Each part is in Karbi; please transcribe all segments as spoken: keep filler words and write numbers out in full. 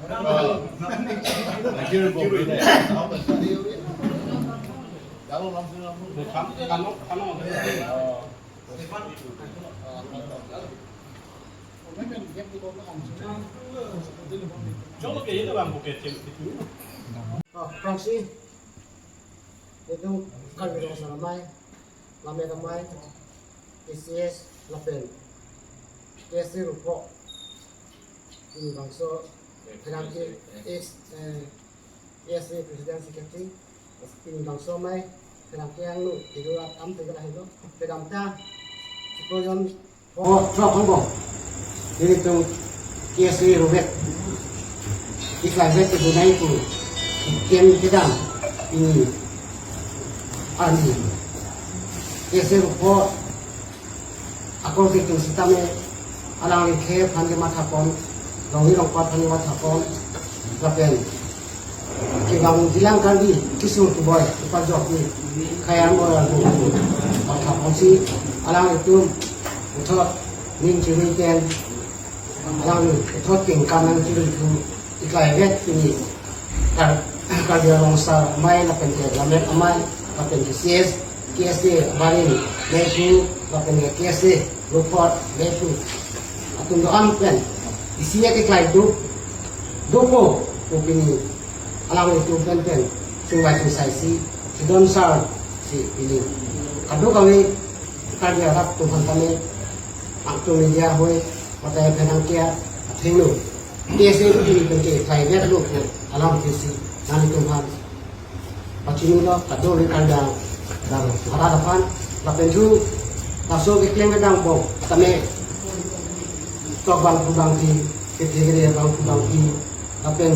Oh, fraksi, itu Karbi Rong Asar Amei, Lammet Amei, K C S lapen K S A Rupho, pini bangso pherangke, eh, K S A President Secretary, pini bangso amei pherangke angno, tiru atam tiga lahelo, pedam ta, Chiprojon, oh, throk angbong. Nelitum K S A Ruvet, iklai vet kedunai pu, ikem kedam, ini arni. K S A Rupho, akor ketum sitame, alangli khei aphan kemathapon, longri longpat aphan kemathapon, lapen kevang jilang Karbi, kisur keboi, kepajok ni, khei amor arlo, mathaponsi, alanglitum puthot ning chiri pen, alangli puthot kengkan nangchiri pu, iklai vet pini, Kar-, Karbi Rong Asar Amei lapen ke Lammet Amei, lapen ke C S, K S A Barim, Mephu, lapen ke K S A Rupho, Mephu, atum do-an pen, isi ya keklai do, dopo, pu pini, alanglitum pen pen, sungvai sungsaisi, chedon sar si pini. Kadokave Karbi arat atum aphan tame, angtung media hoi, patai pherangke athengno, K S A pu pini pen ke iklai vet lo pu alam kisi, nanglitum aphan pachini lo, kadokave Karbi arat aphan, lapen thu, laso keklem kedam angbong tame, tok bangphu bangphi, kethe kere bangphu bangphi, lapen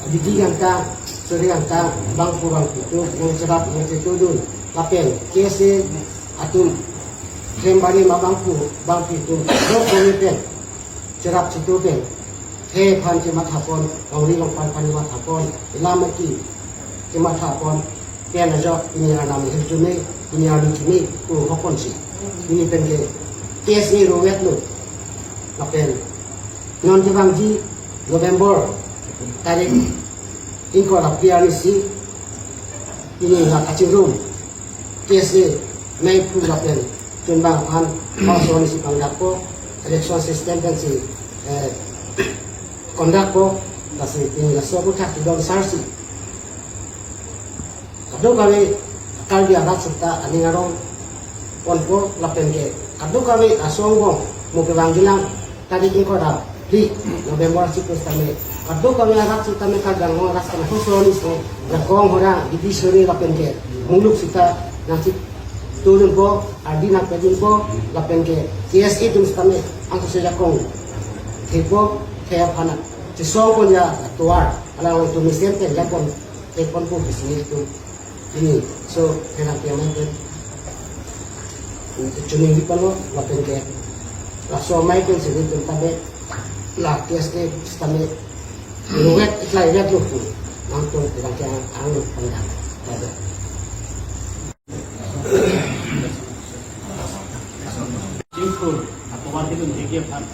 abidi ganta, suri ganta, bangphu bangphi atum, nangcherap nangchetudun, lapen K S A atum, klem bari ma bangphu bangphi atum, do kami pen, cherap chetu pen, khei aphan kemathapon, longri longpat aphan kemathapon, ilam aki kemathapon, pen ajok, pini arnam hirjume, pini arni jume, pu hokonsi. Pini pen ke, K S A Ruvet lo, lapen, non kevangji November, tarik ingkoi ra phli arni si, pini la kachingrum, K S A Mephu lapen chunbang aphan, house arni si pangdakpo, election system pen si, eh, conductpo, lasi pini laso aphuthak chedon sar si. Kadokave Karbi arat seta aning arong ponpo lapen ke kadokave aso angbong mo kevang jilang tarik ingkoi ra phli November si pusitame kadokave arat sitame Karbi Anglong arat sitame hoso ni so jakong hora bidi suri lapen ke muluk seta nangchetudunpo, ardi nangpedunpo lapen ke K S A atum sitame angkose jakong thepo, khei aphan chesong pon ya tovar, alangtum mesen pen jakong thepon pu bisini atum. Ini, so, pherangke amei pen, chuningri ponlo, lapen ke, laso amei pen si nelitum tame, la K S A sitame, Ruvet iklai vet lo pu, nangtum pherangke ang, ang panda, pada. Chingthur, atovar kedun hegi aphan,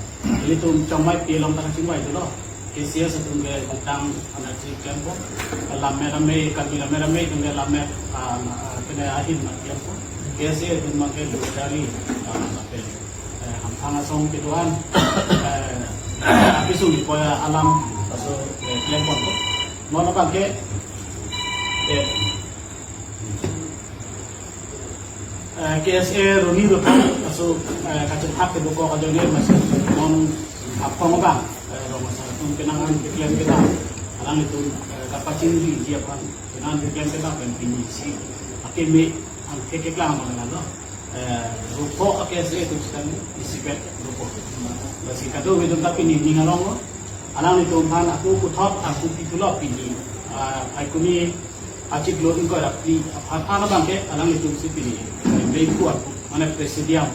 ilitum chongmai pi along ta kachingvai dolo. K C S atum ke bangtang anak si klempo. Lammet Amei, Karbi Lammet Amei atum ke Lammet, ah, ah, kene ahin ma klempo. K S A atum ma ke Lutari, ah, lapen, eh, Hamphang asong kedo-an, eh, apisung ipo ya alam, laso, eh, klemponpo. Non abang ke, eh, Eh, K S A Roni Ruthang, laso, eh, kachethan ke buko kajoine masi non apong abang, eh, Rong Asar atum kenangan keklem kedam, alanglitum, eh, kapachingriji aphan, kenangan keklem kedam pen pini si, akeme, angke keklang abang lalo, eh, Rupho K S A atum sitame, isipet Rupho. Lasi kadokave atum ta pini ning aronglo, alanglitum aphan ako puthot, ako pithulo pini, ah, Phaikuni, achiklo ingkoi ra phli aphan, an abang ke alanglitum si pini, eh, Mephu ako, mane presidium,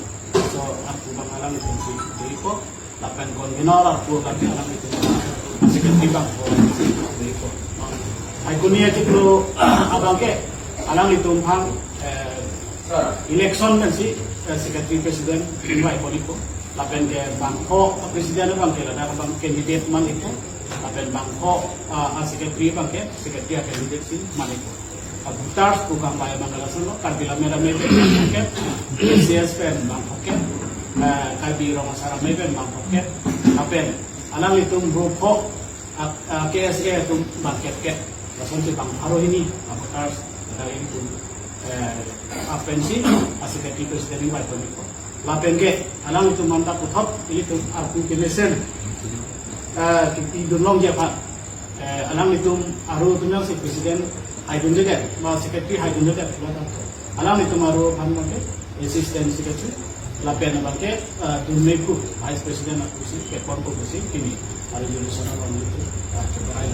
so ako abang alanglitum si doiko, lapen convener ako abang ke alanglitum, secretary abang ako si doiko. Phaikuni achiklo abang ke alanglitum aphan, eh, election pen si, eh, secretary president ingvai pon-ikpo, lapen ke bangpho president abang ke ladak abang candidate man-ikpo, Pen bangpho, ah, a secretary abangke, secretary a candidate si Manipur. A voters pu kangbai abang lason lo, Karbi Lammet Amei pen bangpho kep, A C S pen bangpho kep, ah, Karbi Rong Asar Amei pen bangpho kep, lapen alanglitum ro pho, ah, ah, K S A atum bang kep kep. Lasonsi bang pharo hini, a voters, ada ilitum, eh, a pensi, a secretary president ingvai ponpo. Lapen ke, alangtum anta puthot, ilitum arpu kemesen, eh, kipidun longji aphan. Eh, alanglitum aro atum jongsi president haidundedet, ma secretary haidundedet, alanglitum aro aphan abangke, assistant secretary, lapen abangke, eh, dunme pu, vice president apusi, keponpo pusi, pini, a resolution along ilitum, eh, cheparai.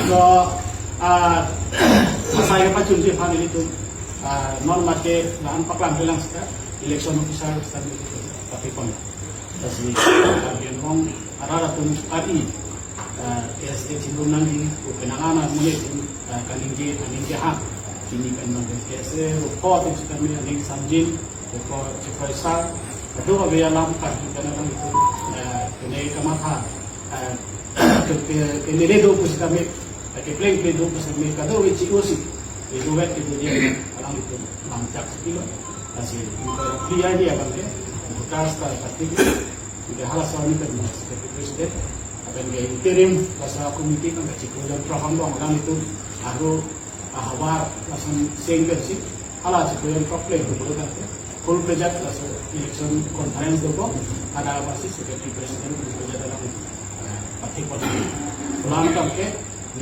So, ah, asai kepachunji aphan ilitum, ah, non mate, lahan paklang pelang sita, election officer, stand, tapi pon. Lasi, Karbi Anglong arat atum ari, eh, K S A chingrum nangji, pu penang an amonit atum, eh, kaningje, kaningje ha. Chini pen nang K S A, ro pho atum sitame aning samjin, ro pho chief officer, kadokave alam Karbi pen alanglitum, eh, kene kamatha, eh, ke, ke, kenele do pu sitame, eh, kepleng pleng do pu sitame, kadokave chi-o si, eh, dovet kedoji alanglitum lamchak si pilo. Lasi, ingkoi ra phli idea abangke, voters ta party, ingkoi halaso arni pen secretary president, lapen ke interim, laso committee kan chiklo jon throk angbong alanglitum, aro ahavar lason seng pensi, hala chiklo jon throk pleng tu bulu kan, full project laso election conference dopo, ada pasi secretary president full project alang, eh, pathik pathik. Pulang kan ke,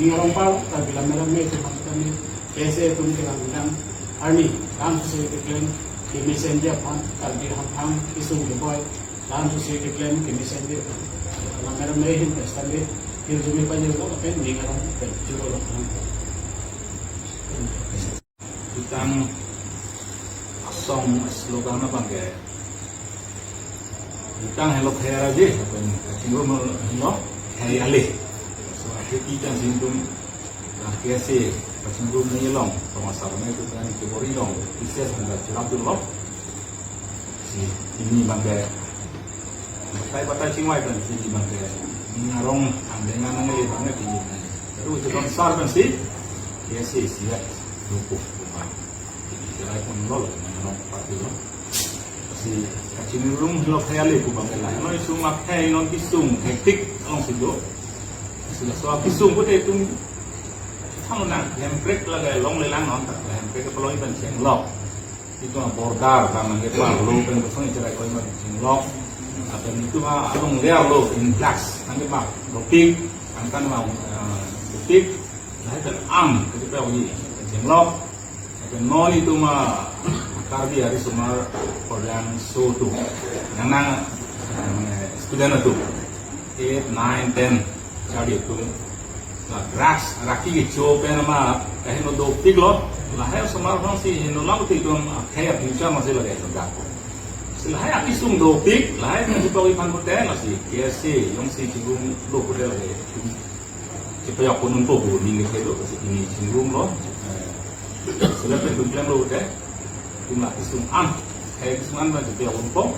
ning arong pal, Karbi Lammet Amei, teman kami, K S A atum kelang bilang, arni, lam sese keklem, kemesen ji aphan, Karbi hamphang, kesung keboi, lam sese keklem, kemesen ji aphan. Lammet Amei ahin, pesta le, hirjume pajirlo, lapen ning arong, pen, churolo. Kitang asong slogan abangke. Kitang helo khaya aje, pen kachingrum helo khaya ale. So, akhir kitang singdum, ah, K S A, kachingrum ni long, Rong Asar Amei atum kan kebor-i long, K S A pen kachirap dun long. Si, ini abangke, batai batai chingvai pen, si, ini abangke, ini arong, ang dengan ang ele abangke, ini, terus itu kan sar kan si, K S A, si, ya, lupa, lupa. Jadi, cerai pun lo, lo, dengan orang parti lo. Si, kachingrum lo khaya le pu abang la. Lo isu mak hai non kisung hektik along si do. Si laso kisung ko te tum tang na hemprek lage long lelang non tak hemprek ke pelong iban chenglok. Itum border abang nangkeparlo pen kosong icerai koi ma chenglok. Atau itum along ler lo influx nangkepa dopik angkan ma, eh, dopik. Lahai pen ang ketika uji chenglok. Pen non itum a Karbi arisomar Kalyan Sangha atum. Yang nang, eh, student atum. Eight, nine, ten, charli atum. La drugs, raki kecho pen ma, kaheno dopik lo. Lahai osomar aphan si heno lang ti itum, ah, khaya future ma si lage lo gak. Si lahai akisung dopik, lahai kan itum iphan pute, lasi K S A, jongsi chingrum lo pute lage. Chepajok ponpo pu ning kethelo, lasi ini chingrum lo. Eh, sila pen itum klem lo te. Itum la kisung an. Khaya kisung an ba chepajok ponpo.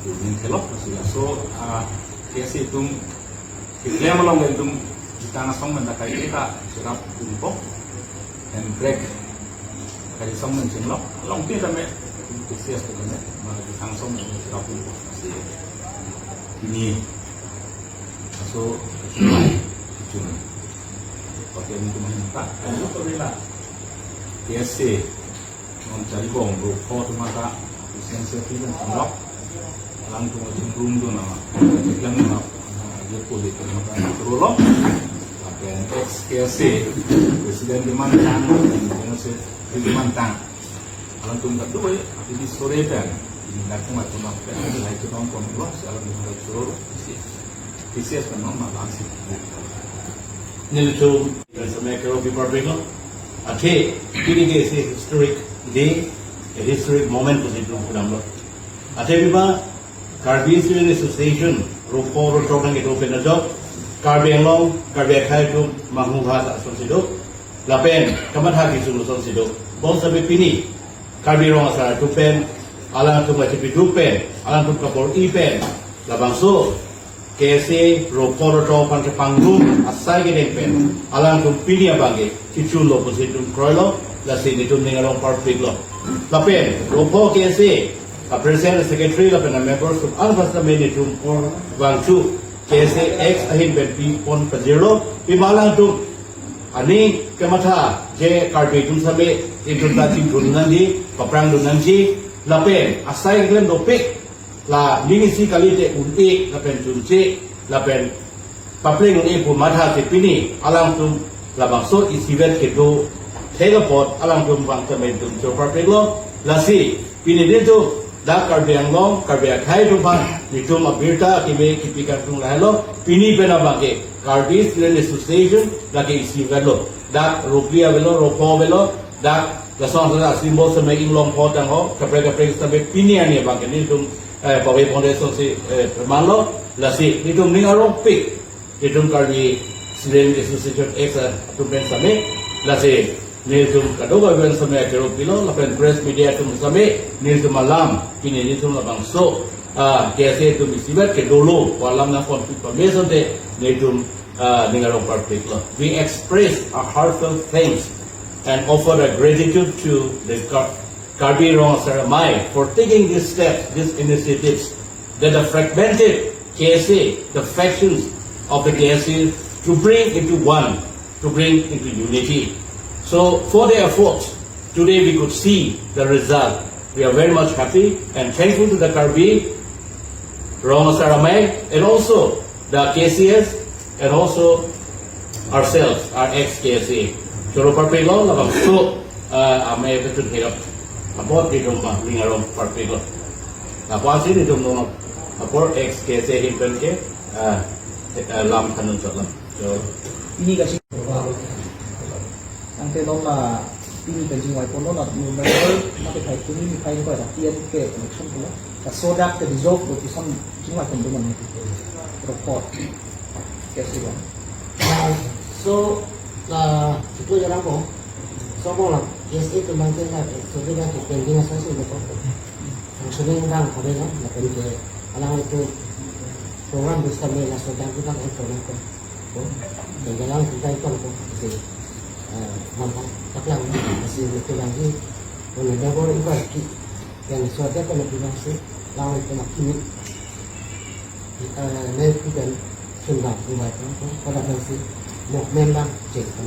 Pu ning kethelo, lasi laso, ah, K S A atum keklem along itum kitang asong pen ta kai ta chirap ponpo. Hemprek kai asong pen chenglok. Along ti tame K S A atum tame. Ma kitang asong pen chirap ponpo. Lasi ini. So, cuma. Pakai ini cuma minta. Ayo, kau rela. K S A. Non charibom, ro pho atum ta. Isen se pi dan chenglok. Alangtum chingrum do nama. Chingrum nama. Aja politik nama. Terus lo. Lapen ex K S A. President kemantang. General Secretary kemantang. Alangtum kadokave, api di sore pen, ini latum atum pen, ini lahai chunong kon lo, si alangtum kadokave choro, si, T C S pen non malang si. Nelitum, International Republic lo, athe, pini ke si historic day, a historic moment pusi itum pudam lo. Athe biba, Karbi Student Association, ro pho ro throk nangkedo pen ajok, Karbi Anglong, Karbi akhei atum, manghu ha ta asonsi do, lapen, kamatha kisung asonsi do. Bonseta pini, Karbi Rong Asar atum pen, alangtum kachepiduk pen, alangtum kabor-i pen, labangso, K S A Ropho Roto aphan kepangrum asai kedeng pen alangtum pini abangke kechunlo pusi itum kroilo, lasi netum ning arong parpiklo. Lapen Ropho K S A a president, secretary lapen a members atum aphan sitame netum apor vangthu K S A X ahin pen pipon pajirlo, pima alangtum aning kematha je Karbi atum sitame itum ta chingthur nangji, paprang dun nangji, lapen asai klem dopik, la ning isi kalite un-e lapen chunche lapen papleng un-e pu matha si pini alangtum labangso isivet kedo thek apot alangtum abang sitame itum choro parpiklo. Lasi pini netum dak Karbi Anglong, Karbi akhei atum aphan netum abirta keme kipi kangtung lahelo. Pini pen abangke Karbi Student Association lake isivetlo. Dak Rophi avelo, Ropho avelo, dak lason sa symbol sitame inglong pho tangho, kaprek kaprek sitame pini arni abangke netum, eh, Pawe Foundation si, eh, manlo, lasi netum ning arong pik, netum Karbi Student Association X atum pen sitame, lasi netum kadokave pen sitame achoro pilo, lapen press media atum sitame netum alam, pini netum labangso, ah, K S A atum isivet kedolo pu alam nangpon pik pame asonte netum, ah, ning arong parpiklo. We express our heartfelt thanks and offer our gratitude to the Kar- Karbi Rong Asar Amei for taking these steps, these initiatives that the fragmented K S A, the factions of the K S A to bring into one, to bring into unity. So for their efforts, today we could see the result. We are very much happy and thankful to the Karbi Rong Asar Amei and also the K C S and also ourselves, our ex K S A. Choro parpiklo, labangso, ah, amei petun hirap. Apot netum abang ning arong parpiklo. Apot si netum non apor ex K S A ahin pen ke, ah, eh, lam thandun chotlo. So, Ini kasih. Ang tenong na pini kan jingwai ponlo na member na pe khai kuni ni khai ko da T N K election ko. Ka sodak ke dissolve ko kisan jingwai pon do man. Report. Kasi ba. So, na itu jarang ko. So ko lang, K S A atum abang ke na, so dia tu pending asal sih ko. Ang suning bang kami na, lapen ke alang itu program bisa mela sodak kita kan program ko. Ko, dan dalam kita itu ko, si, eh, mampu taklang, si itu lagi, kalau dia baru ibar ki, yang suatu kalau bilang si, lawan itu nak kini, eh, naik kita sundang, ibar ko, ko, pada si, mau memang cek kan.